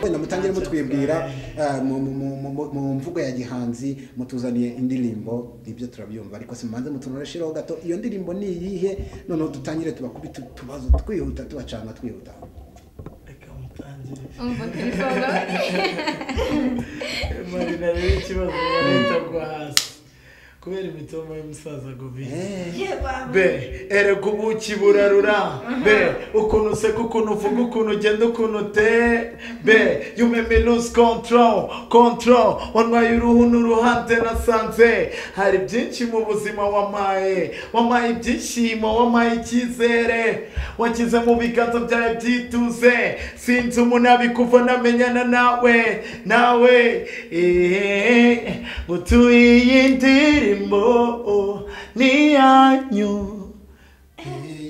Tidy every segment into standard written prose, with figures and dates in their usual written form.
Wenda mutangire mutwibwira mu mvugo ya gihanzi, mutuzaniye indirimbo, ibyo turabyumva, ariko simanze mutunoreshiraho gato iyo ndirimbo ni iyihe, noneho dutangire tubakubita tubazo twihuta tubacanga twihuta. Reka mutangire. Umva karifongo. Marina rero ikibazo leta gwa hasi kubera imitoma y'umusaza Govi. B erega ubuki burarura. B ukuntu useka, ukuntu uvuga, ukuntu ugenda, ukuntu uteye. B you make me lose control, control. Wantwaye uruhu n'uruhande nasanze hari byinshi mu buzima wampaye, wampaye ibyishimo, wampaye icyizere, wanshyize mu biganza byawe byituze, sinzi umunabi kuva namenyana nawe, nawe ngutuye iyi ndirimbo ni yanyu.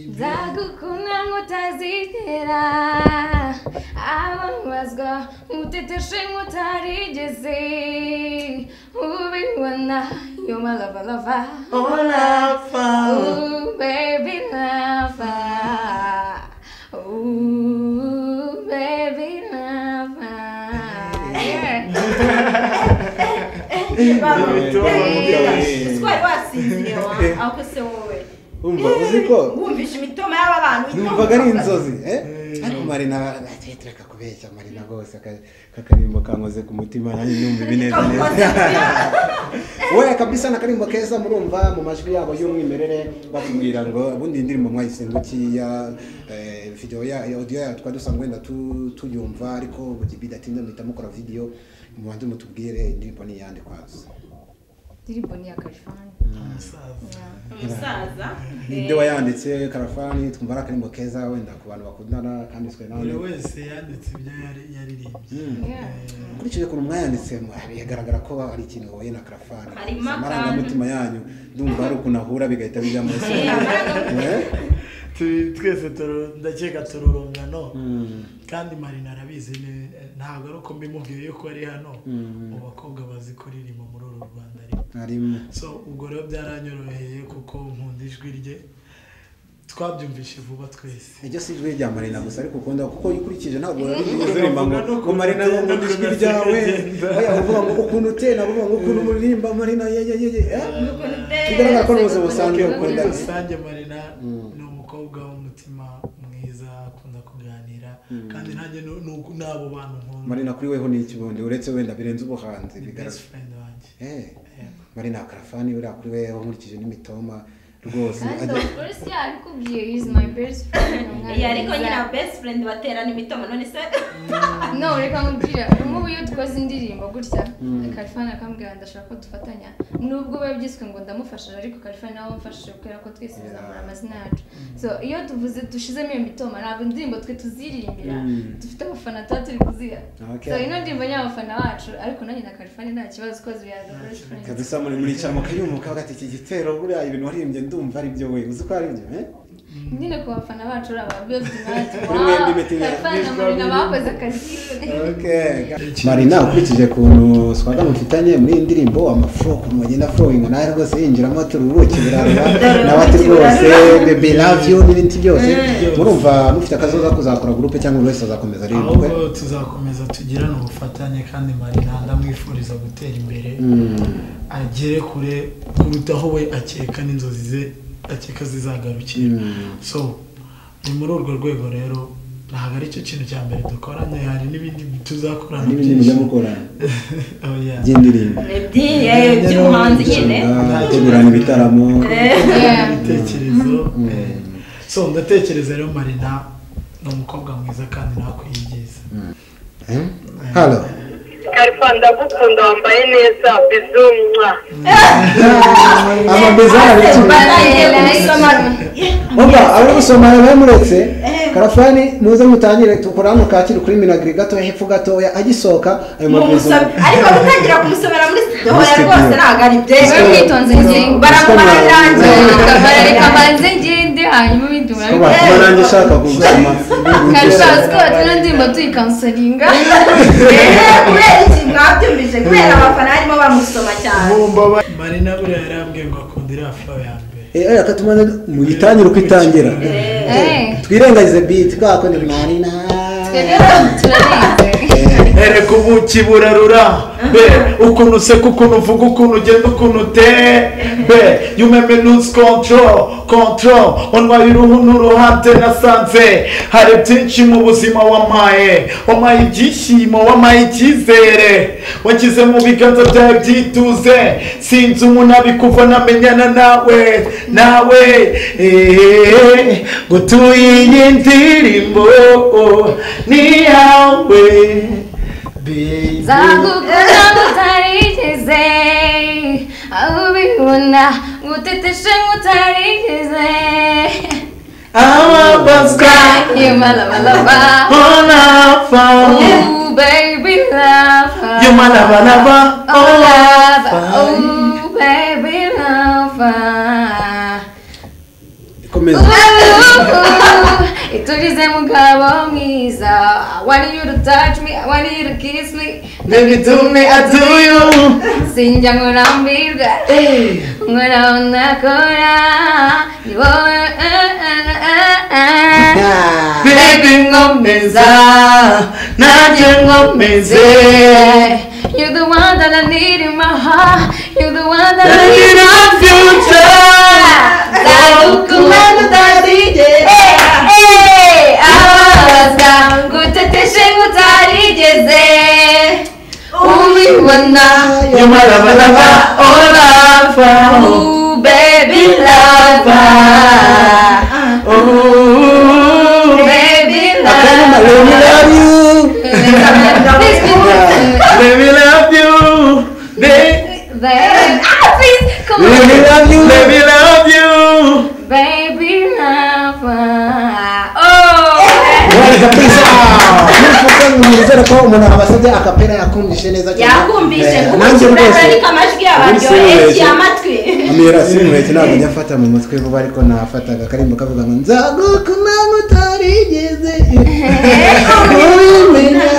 Nzagukunda nk'utazigera, ababazwa nkuteteshe nk'utarigeze ubibona. You're my lover, lover. Oh lover. Oh baby lover. Oh baby lover. Yeah. Twari wasinziriye wa ako se wowe. Umva uziko wumvisha imitoma y'aba bantu numvaga ari inzozi ariko Marina atekereka kubeshya. Marina rwose kakarimbo kankoze ku mutima, nanjye numva ibineza neza. We kabisa na karimbo keza, murumva mu majwi yabo y'umwimerere batubwira ngo ubundi indirimbo mwayisenguki ya video ya audio ya twari dusanzwe wenda tuyumva, ariko bidatinze muhita mukora video. Mubanze mutubwire indirimbo ni yande kwanza. Indirimbo ni ya Kalifani. Umusaza ninde wayanditse? Kalifani twumva ari akarimbo keza wenda ku bantu bakundana kandi twe nawe buri wese yanditse ibyo yaririmbye. Nkurikije ukuntu mwayanditse bigaragara ko hari ikintu wowe na Kalifani, amarangamutima yanyu ndumva ari ukuntu ahura bigahita bijya muri twese ndakeka tururungano. Kandi Marina arabizi, ntabwo ari uko mbimubwiye yuko ari hano mu bakobwa bazi kuririmba muri uru Rwanda arimo. So ubwo rero byaranyoroheye kuko nkunda ijwi rye, twabyumvishe vuba twese. Iryo si ijwi rya Marina gusa ariko ukunda, kuko ukurikije ntabwo uririmba ngo Marina ngo nkunda ijwi ryawe, oya uvuga ngo ukuntu uteye, ntabwo uvuga ngo ukuntu muririmba Marina ye ye ye. Bigaragara ko n'ubuzima busanzwe ukunda. Rusange Marina ni umukobwa w'umutima mwiza, akunda kuganira kandi nanjye n'abo bantu nkunda. Marina kuri weho ni iki bundi uretse wenda birenze ubuhanzi bigaragara? Best friend wanjye. Marina Kalifani uriya kuri weho nkurikije n'imitoma rwose. Of course yabikubwiye, is my best friend. Ariko nyine best friend baterana imitoma none se. No reka nkubwire, nk'ubu iyo dukoze indirimbo gutya Kalifani akambwira ndashaka ko dufatanya, nubwo biba byiswe ngo ndamufashije, ariko Kalifani nawe wamfashije kubera ko twese tuzamura amazina yacu. So iyo tuvuze dushizemo iyo mitoma ntabwo indirimbo twe tuziririmbira, dufite abafana tuba turi kuziha. So ino ndirimbo ni abafana bacu, ariko nanjye na Kalifani nta kibazo ko we are the best friends. Kabisa muri muricara mukayumuka bagati iki gitero buriya ibintu waririmbye ndumva ari byo we uzi ko ari byo nyine ku bafana bacu urababwiye ati Kalifani na Marina bakoze akazi. Marina ukurikije ukuntu Swaga mufitanye muri iyi ndirimbo, amafro ukuntu bagenda flowing nawe rwose yinjiramo turubuki burarura nawe ati rwose baby love you n'ibindi byose, murumva mufite akazoza kuzakora groupe cyangwa buri wese azakomeza aririmba? Ahubwo tuzakomeza tugirane ubufatanye kandi Marina ndamwifuriza gutera imbere, agere kure kurutaho we akeka n'inzozi ze akeka zizagarukira. So ni muri urwo rwego rero ntabwo ari cyo kintu cya mbere dukoranye, hari n'ibindi tuzakorana n'ibindi mujya mukorana by'indirimbo by'ubuhanzi nyine, gutegurana ibitaramo, ibitekerezo. So ndatekereza rero Marina ni umukobwa mwiza kandi nakwiye ibyiza. Hello Kalifani ndagukunda, wambaye neza, bizumwa. Amabeza Oba ari gusoma bamuretse Kalifani muze mutangire tukora hano Kacyiru kuri Minagri gato hepfo gatoya agisohoka ayo mabeza, ariko gutangira kumusomera muri studio rwose ntabwo ari byo. Mwitonze ngingo Baramubarangira banze ngende hanyuma ibindi murabikora. Kuba nanjye nshaka kugusoma Kalifani uziko batuna ndirimbo tuyikansoringa kubera iki mwabyumvise kubera abafana barimo bamusoma cyane. Marina buriya yarambwiye ngo akunda iriya flow ya mbere. Akatumana muyitangire uko itangira, twirengagize beat kwa ko ni Marina turarenze. Erega ubuki burarura be ukuntu useka ukuntu uvuga ukuntu ugenda ukuntu uteye be you make me lose control ontwaye uruhu n'uruhande nasanze hari byinshi mu buzima wampaye ibyishimo wampaye icyizere wanshyize mu biganza byawe byituze sinzi umunabi kuva namenyana nawe gutuye iyi ndirimbo ni yawe. Nzagukunda utarigeze ubibona nguteteshe ngutarigeze ababazwa You my lover, lover. Oh lover. Oh baby lover. You my lover, lover. Oh lover. Oh baby lover. Komeza. Iturize mugabo mwiza. I want you to touch me, I want you to kiss me. Baby do me, I do you. Sinjya nkurambirwa nkora unakora ni wowe. Baby nkomeza nanjye nkomeze. You're the one that I need in my heart. You're the one that I need in my future. Nzagukunda utarigeze ababazwa nguteteshe ngutarigeze ubibona. You my lover, lover, oh lover. Oh baby lover. Oh baby lover. Love you. Baby love you. Baby, please come on. Baby love you. Baby love you. Baby lover. Oh. Kabisa. Nizere ko umuntu abasabye akapera yakumvishe neza cyane. Yakumvishe nanjye rwose ariko amajwi yabaryoheye amatwi. Amira sinwetse ntabwo njya mfata mu mutwe vuba ariko nafataga akarimbo kavuga ngo nzagukunda utarigeze ubimenya.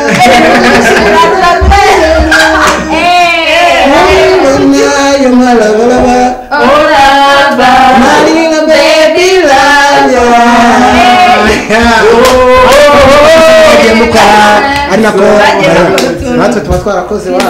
You my lover, lover. Oh lover. Marina baby lover. Ari nako natwe tuba twarakoze wa.